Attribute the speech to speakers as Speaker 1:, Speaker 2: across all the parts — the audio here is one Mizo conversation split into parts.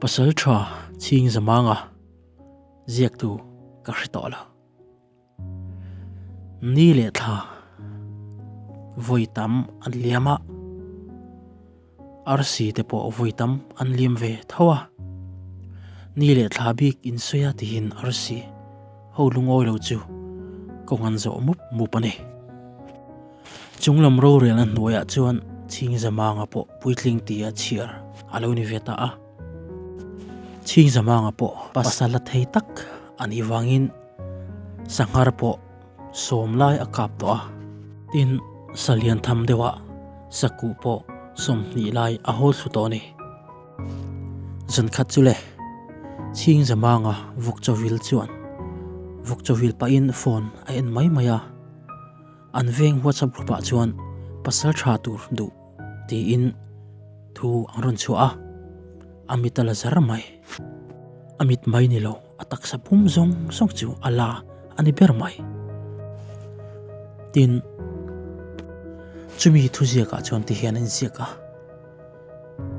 Speaker 1: Pasal tha chhing zamanga ziaktu ka hre tawh lo. Ni leh thla vawi tam an liam a, arsi te pawh vawi tam an liam ve tho a. Ni leh thla bik insawi a tihin arsi ho lungawi lo chu kawng an zawh mup mup a ni. Chunglam rorelna hnuaiah chuan Chhingzamanga pawh puitling tia chhiar a lo ni ve ta a. Chhingzamanga pawh pasal la thei tak a nih vangin sanghar pawh sawm lai a kap tawh a. Tin, sa lian tham deuhah sakuh pawh 20 lai a hawl thlu tawh a ni. Zankhat chu le, Chhingzamanga vawkchawil chuan vawkchawil pahin phone a en mai mai a. An veng WhatsApp group ah chuan pasal tha tur duh tiin thu an rawn chhuah a, a mit a la zar mai. A mit mai ni lo, a taksa pum zawng zawng chu a la a ni ber mai. Tin, chumi thuziakah chuan tihian a inziak a,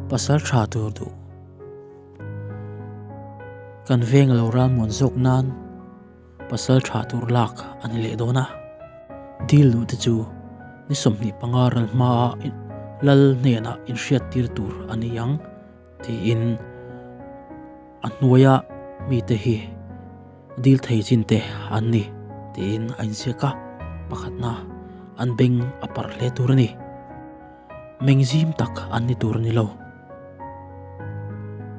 Speaker 1: Pasal tha tur duh. Kan veng lo ralmuan zawk nan. Pasal tha tur lak a ni leh dawn a, dil duh te chu ni 25 ral hmaa lal hnenah inhriat tir tur a ni ang tiin a hnuaia mite hi dil thei chin te an ni tiin a inziak a, pakhatna an beng a parh hle tur a ni. Mengzim tak an ni tur a ni lo.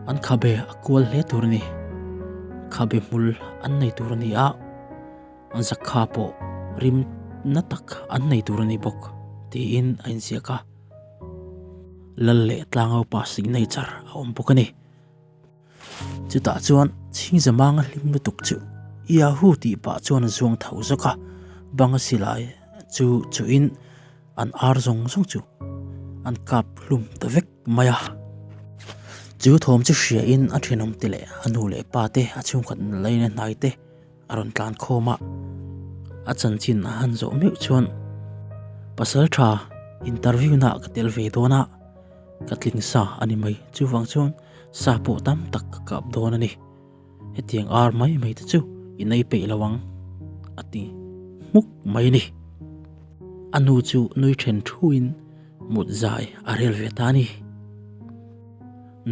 Speaker 1: An khabe a kual hle tur a ni. Khabe hmul an nei tur a ni a, an zakha pawh rim na tak an nei tur a ni bawk tiin a inziak a. Lal leh Tlangaupa signature a awm bawk a ni. Chutah chuan Chhingzamanga hlim lutuk chu Yahoo tih pah chuan a zuang tho zawk a, banga silai chu chuhin an ar zawng zawng chu an kap hlum ta vek mai a. Chu thawm chu hria in a thenawm te leh a nu leh pa te a chhungkhat laina hnai te a rawn tlan khawm a, a chanchin a han zawh meuh chuan pasal tha interview na ah ka tel ve dawn a, ka tling sa a ni mai chuvang chuan sa pawh tam tak ka kap dawn a ni. Hetiang ar mai mai te chu i nei peih lo ang a ti hmuk mai a ni. A nu chu nui then thuin mut zai a rel ve ta a ni.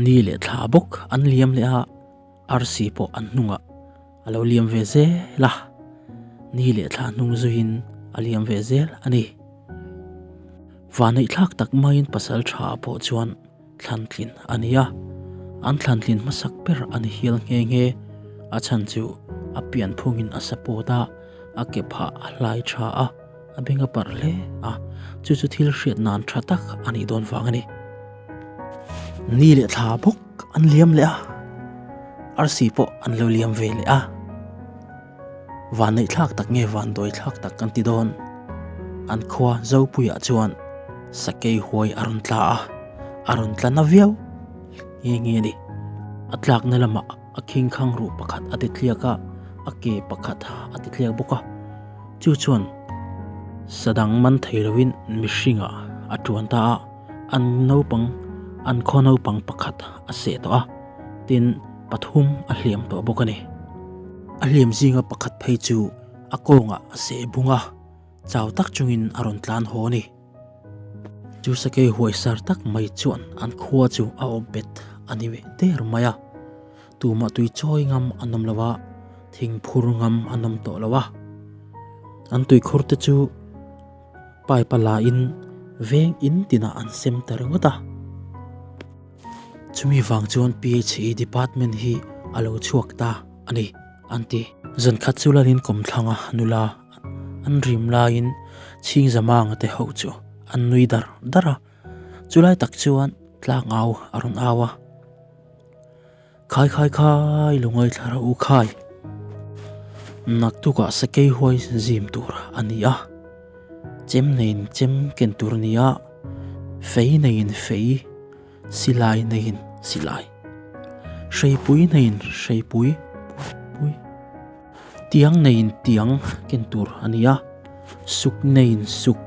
Speaker 1: Ni leh thla bawk an liam leh a, arsi pawh an hnungah a lo liam ve zel a, ni leh thla hnung zuiin a liam ve zel a ni. Vaneihthlak tak maiin pasal tha pawh chuan thlantlin a ni a, an thlantlin hmasak ber a ni hial nghe nghe. A chhan chu a pian phungin a support a, a ke phah a hlai tha a, a beng a parh hle a, chu chu thil hriat nan tha tak a nih dawn vang a ni. Ni leh thla bawk an liam leh a, arsi pawh an lo liam ve leh a. Vanneih thlak tak nge vandawi thlak tak kan ti dawn. An khua Zopuiah chuan sakei huai a rawn tla a, a rawn tla na viau nghe nghe a ni. A tlakna lamah a khing khang ruh pakhat a ti tliak a, a ke pakhat a ti tliak bawk a. Chu chuan sadang man thei loin mihringah a tuan ta a, an naupang an khaw naupang pakhat a seh tawh a, tin pathum a hliam tawh bawk a ni. A hliam zinga pakhat phei chu a kawngah a seh bung a, chau tak chungin a rawn tlan haw a ni. Chu sakei huaisar tak mai chuan an khua chu a awp bet a ni ve der mai a, tumah tui chawi ngam an awm lo a, thing phur ngam an awm tawh lo a. An tuikhur te chu pipe a la in veng in tinah an sem ta ringawt a. Chumi vang chuan PHE department hi a lo chhuak ta a ni, an ti. Zan khat chu Lalin kawmthlanga nula an rim laiin Chhingzamanga te ho chu an nui dar dar a, chulai tak chuan tlangau a rawn au a. Khai khai khai lungai thla rawh u khai. Naktukah sakei huai zim tur a ni a, chem neiin chem ken tur a ni a, fei neiin fei, silai neiin silai, hreipui neiin hreipui, pui, tiang neiin tiang ken tur a ni a, suk neiin suk,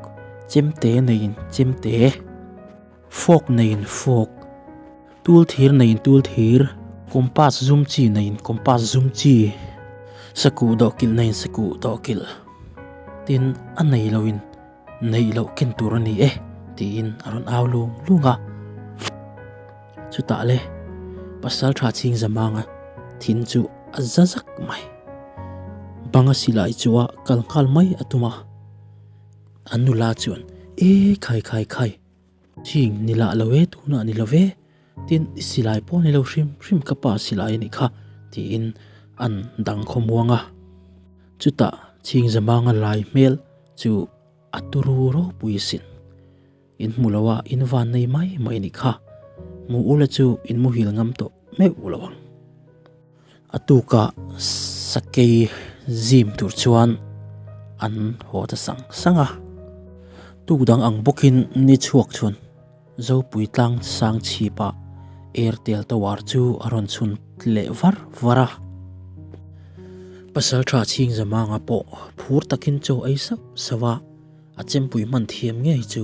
Speaker 1: chemte neiin chemte. Fork neiin fork, tul thir neiin tul thir. Compass zum chi neiin compass zum chi, sakuh dawhkilh neiin sakuh dawhkilh, tin a nei loin neih loh ken tur a ni e tiin a rawn au lung lung a. Chutah le pasal tha chhing zamanga thin chu a za zak mai. Banga silai chu a kal nghal mai a tum a. An nula chuan e khai khai khai chhing ni lah lo e tunah ni lo ve tin i silai pawh ni lo hrim hrim ka pa silai a nih kha tiin an dang khawmuang a. Chutah chhing zamanga lai hmel chu a turu ropui sin. In hmu lo a, in van nei mai mai nih kha. Hmu ula chu in muhil ngam tawh meuh lo ang. A tuka sakei zim tur chuan an haw ta sang sang a. Tuk dang ang bawkin ni chhuak chuan Zopui tlang sang chhipah Airtel Tower chu a rawn chhun leh var var a. Pasaltha Chhingzamanga pawh phur takin chaw ei sauh sauh a, a chempui hman thiam ngei chu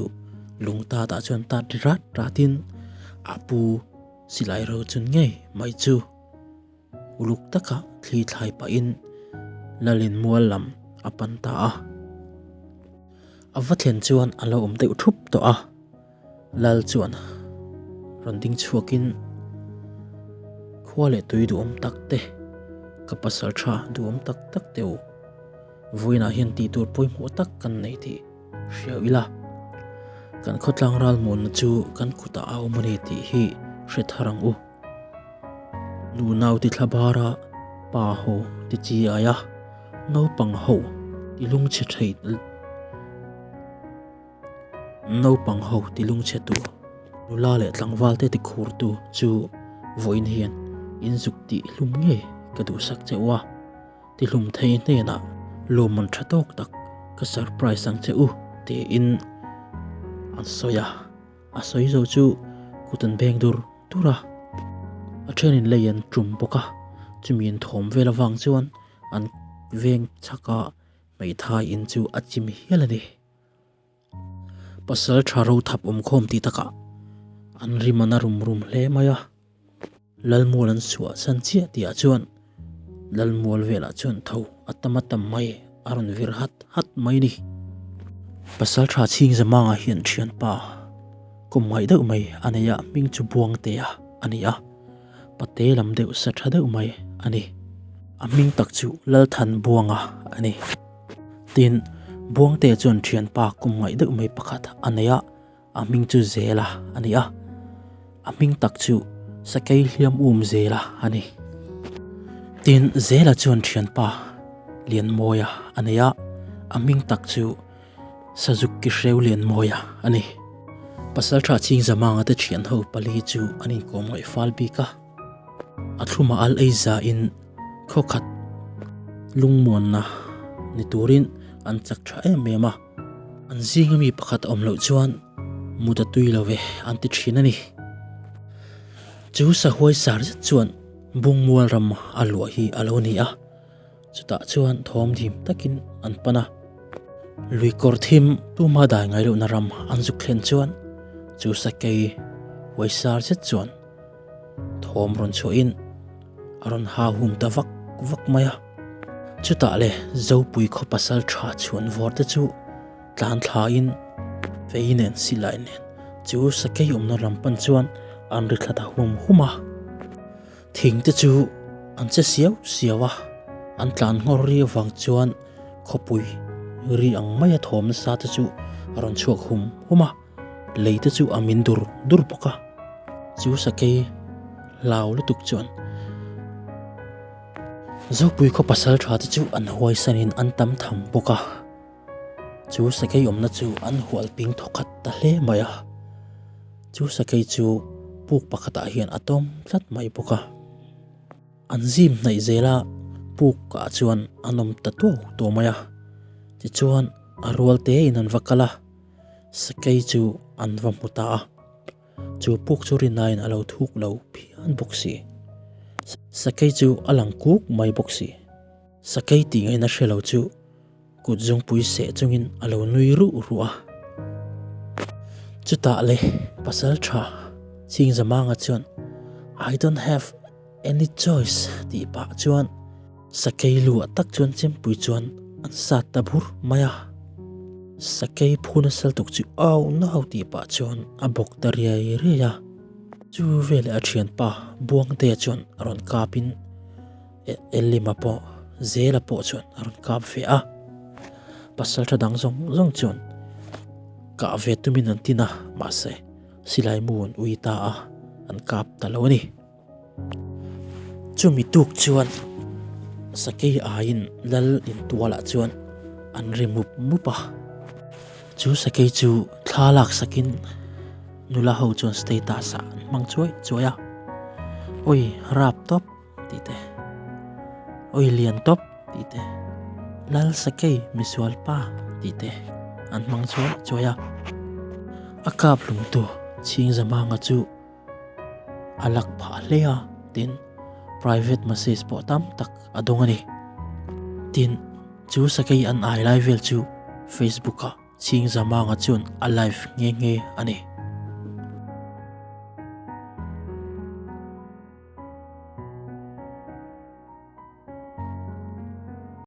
Speaker 1: lung tatah chuan tat ri rat ratin a pu silai ro chun ngei mai chu uluk taka thli thlai pahin Lalin mual lam a pan ta a. A va thlen chuan a lo awm deuh thup tawh a, Lal chuan rawn ding chhuakin khua leh tui duhawm tak te, ka pasal tha duhawm tak tak te u, vawiinah hian tih tur pawimawh tak kan nei tih hria ila, kan khawtlang ralmuanna chu kan kutah a awm a ni tih hi hre thar ang u. Nu nau ti thla bara pa ho ti chi ai a, naupang ho ti lungchhe thei naupang ho ti lungchhe tu nula leh tlangval te ti khur tu chu vawiin hian in zuk tih hlum ngei ka duhsak che u a, ti hlum thei hnenah lawmman tha tawk tak ka surprise ang che u tiin an sawi a. A sawi zo chu kut an beng dur dur a, a thenin lei an tum bawk a, chumi an thawm vel avang chuan an veng chhak a hmeithai in chu a chim hial a ni. Pasal tha ro thap awm khawm tih takah an rim an a rum rum hle mai a. Lalmual an chhuah san chiah tihah chuan Lalmual velah chuan tho a tam a tam mai a rawn vir hat hat mai ni. Pasal tha chhing Zamanga hian thianpa kawm ngaih deuh mai a nei a, hming chu Buangtea a ni a, pate lam deuh sa tha deuh mai a ni. A hming tak chu Lalthan Buanga a ni. Tin, Buangtea chuan thianpa kawm ngaih deuh mai pakhat a nei a, A hming chu Zela a ni a, a hming tak chu Sakei hliam um Zela a ni. Tin, Zela chuan thianpa Lianmawia a nei a, a hming tak chu Sazuk Kihreu Lianmawia a ni. Pasaltha Chingzamanga te thianho pali chu an inkawm ngaih fal bik a. A thlumah al ei zain khawkhat lungmuanna ni turin an chak tha em em a, an zinga mi pakhat a awm loh chuan mut a tui lo ve an ti thin a ni. Chu sahuai sar zet chuan Bungmual ram a luah hi a lo ni a, chutah chuan thawm dim takin an pan a, lui kawr thim tuma dai ngai lohna ram an zuk thlen chuan chu sakei huai sar zet chuan Thawm rawn chhuahin a rawn ha hum ta vak vak mai a. Chutah le Zopui khaw pasal tha chhuan vawr te chu tlan thlain fei nen silai nen chu sakei awmna lam pan chuan an ri thla ta hum hum a. Thing te chu an che siau siau a, an tlan nghawr ri avang chuan khawpui ri ang maia thawm nasa te chu a rawn chhuak hum hum a. Lei te chu a min dur dur bawk a, chu sakei hlau lutuk chuan Zopui khaw pasal tha te chu an huaisanin an tam tham bawk a, chu sakei awmna chu an hual ping thawkhat ta hle mai a, chu sakei chu puk pakhatah hian a tawm tlat mai bawk a. An zim hnaih zel a, puk ah chuan an awm ta tuau tuau mai a, tichuan a rual te in an va kal a. Sakei chu an va hmu ta a, chu puk chu rinaiin a lo thuk lo phian bawk si. Sakei chu a lang kuk mai bawk si. Sakei tih ngaihna hre lo chu kut zungpui seh chungin a lo nui ruh ruh a. Chutah le pasal tha Chingzamanga chuan, I don't have. Any choice tih pah chuan sakei luah tak chuan chempui chuan an sat ta bur mai a. Sakei phu nasa lutuk chu au nau tih pah chuan a bawk ta riai riai a. Chu veleh a thianpa Buangtea chuan a rawn kapin Elima pawh Zela pawh chuan a rawn kap ve a. Pasal tha dang zawng zawng chuan kah ve tumin an tin a, mahse silai mu an ui ta a, an kap ta lo a ni. Chumi tuk chuan sakei aiin lal intualah chuan an ri mup mup a. Chu sakei chu thla lak sakin nula ho chuan status ah an hmang chuai chuai a, Awi rap tawp tih te, Awi lian tawp tih te, Lal sakei misual pa tih te an hmang chuai chuai a. A kap hlumtu Chhingzamanga chu. A lak phah hle a, tin, private message pawh tam tak a dawng a ni. Tin, chu sakei an ai lai vel chu Facebook-ah Chhingzamanga chuan a live nghe nghe a ni.